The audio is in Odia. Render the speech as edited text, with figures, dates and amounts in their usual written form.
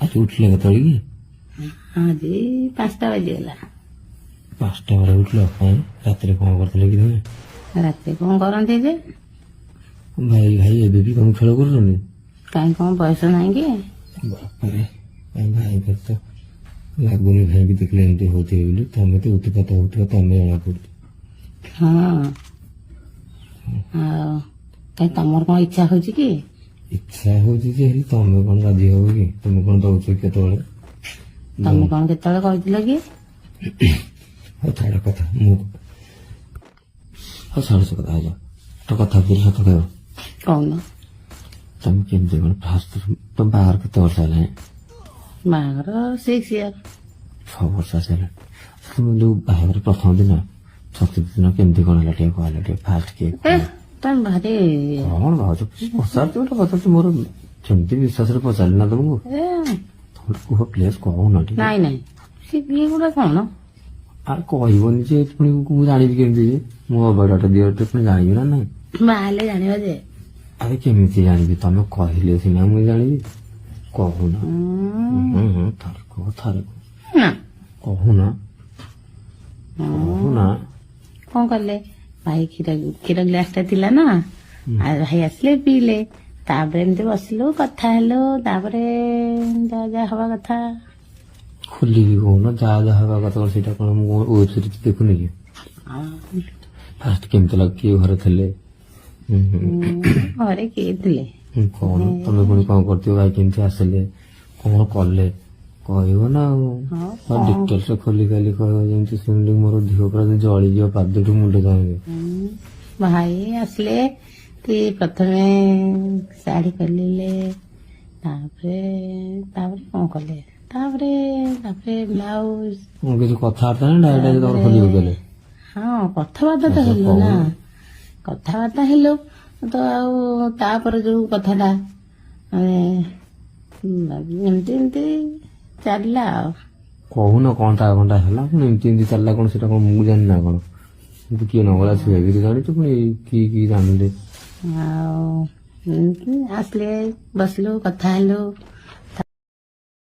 ଆଜି ଉଠିଲ କେତେବେଳେ କି? ଆଜି 5ଟା ବାଜିଗଲା। 5ଟା ବେଳେ ଉଠିଲ? କାଇଁ, ରାତିରେ କଣ କରୁଥିଲ କି ତମେ? ରାତିରେ କଣ କରନ୍ତି ଯେ? ଭାଇ ଭାଇ ଏବେ ବି କଣ ଖେଳ କରୁଛନ୍ତି? କାହିଁ, କଣ ବୟସ ନାହିଁ କି? ବାପରେ, କାଇଁ, ଭାଇଙ୍କର ତ ଲାଗୁନି, ଭାଇକି ଦେଖିଲେ ଏମିତି ହଉଥିବେ ବୋଲି। ତମେ ତ ଉତ୍ପାତ ହଉଥିବ, ତମେ ଜଣା ପଡୁଛି। ହଁ, ଆଉ କାଇଁ, ତମର କଣ ଇଚ୍ଛା ହଉଛି କି? ଇଚ୍ଛା ହଉଛି ଯେ, ହେଲେ ତମେ କଣ ରାଜି ହବ କି? ତମେ କଣ ଦଉଛ କି କେତେବେଳେ? ତମେ କଣ କେତେବେଳେ କହିଥିଲ କି? ହଉ ଛାଡ କଥା, ମୁଁ ହଉ ଛାଡ ସେ କଥା। ଆଜ୍ଞା, ତ କଥା ଭିତରେ ସତ କହିବ। କହୁନ। ତମେ କେମିତି କଣ ଫାଷ୍ଟ, ତମ ବାହାଘର କେତେ ବର୍ଷ ହେଲାଣି? ବାହାଘର 6 ଇୟର। 6 ବର୍ଷ ଆସିଲାଣି। ତମେ ଯୋଉ ବାହାଘର ପ୍ରଥମ ଦିନ, ଚତୁର୍ଥ ଦିନ କେମିତି କଣ ହେଲା ଟିକେ କହିଲ ଟିକେ, ଫାଷ୍ଟ କିଏ? ଏ, ତମେ ଭାରି କଣ ଭାବୁଛ? ପଚାରୁଛି ଗୋଟେ, ପଚାରୁଛି, ମୋର ସେମିତି ବିଶ୍ୱାସରେ ପଚାରିଲି ନା ତମକୁ। ଏ, ତମେ କୁହ ପ୍ଲିଜ, କହୁନ ଟିକେ। ନାଇଁ ନାଇଁ, ସେ ଇଏ ଗୁଡା କଣ? ଆଉ କହିବନି ଯେ ପୁଣି ମୁଁ ଜାଣିବି କେମିତି ଯେ ମୁଁ ଅବହେଳାଟା ଦିଅ, ପୁଣି ଜାଣିବି ନା ନାଇଁ? ବାହାହେଲେ ଜାଣିବା ଯେ। ଆରେ, କେମିତି ଜାଣିବି? ତମେ କହିଲେ ସିନା ମୁଁ ଜାଣିବି। କହୁନ। ଉଁ, ହୁଁ ହୁଁ ଥରେ କୁହ, ଥରେ କୁହ। ନା। କହୁନ, କହୁନ। କଣ କଲେ ଭାଇ, କ୍ଷୀର କ୍ଷୀର ଗ୍ଲାସ ଟା ଥିଲା ନା, ଆଉ ଭାଇ ଆସିଲେ, ପିଇଲେ। ତାପରେ ଏମିତି ବସିଲୁ, କଥା ହେଲୁ, ତାପରେ ଯାହା ଯାହା ହବା କଥା। ଖୋଲିକି କହୁନ, ଯାହା ଯାହା ହବା କଥା କଣ, ସେଇଟା କଣ ମୁଁ ୱେବ୍ ସିରିଜ ଦେଖୁନି କି? ଆଉ ଫାଷ୍ଟ କେମିତି ଲାଗେ? କିଏ ଘରେ ଥିଲେ? ହୁଁ ହୁଁ ଘରେ କିଏ ଥିଲେ? କଣ ତମେ ପୁଣି କଣ କରିଥିବ? ଭାଇ କେମିତି ଆସିଲେ, କଣ କଲେ, କହିବ ନା ଆଉ। ହଁ। ଡିଟେଲ୍ସ ଖୋଲି ଖାଲି କହିବ, ଯେମିତି ଶୁଣିଲି ମୋର ଦେହ ପୁରା ଜଳିଯିବ ପାଦଠୁ ମୁଣ୍ଡ ଯାଏଁ। ଭାଇ ଆସିଲେ, ତି ପ୍ରଥମେ ଶାଢୀ ଖୋଲିଲେ, ତାପରେ ତାପରେ କଣ କଲେ, ତାପରେ ତାପରେ ବ୍ଲାଉଜ। ମୁଁ କିଛି କଥାବାର୍ତ୍ତା ନା ଡାଇରେକ୍ଟ ତମର ଖୋଲି ପକେଇଲେ? ହଁ, କଥାବାର୍ତ୍ତା ତ ହେଲୁ ନା, କଥାବାର୍ତ୍ତା ହେଲୁ ତ। ଆଉ ତାପରେ ଯୋଉ କଥାଟା ମାନେ ଏମିତି ଏମିତି ଚାଲିଲା ଆଉ। କହୁନ, କଣଟା କଣଟା ହେଲା ପୁଣି? ଏମିତି ଏମିତି ଚାଲିଲା କଣ, ସେଟା କଣ ମୁଁ ଜାଣିନି ନା କଣ? କିନ୍ତୁ କିଏ ନଗଲା ସେ ବି ତ ଜାଣିଛୁ, ପୁଣି କିଏ କିଏ ଜାଣିଲେ? ଆଉ ଏମିତି ଆସିଲେ, ବସିଲୁ, କଥା ହେଲୁ।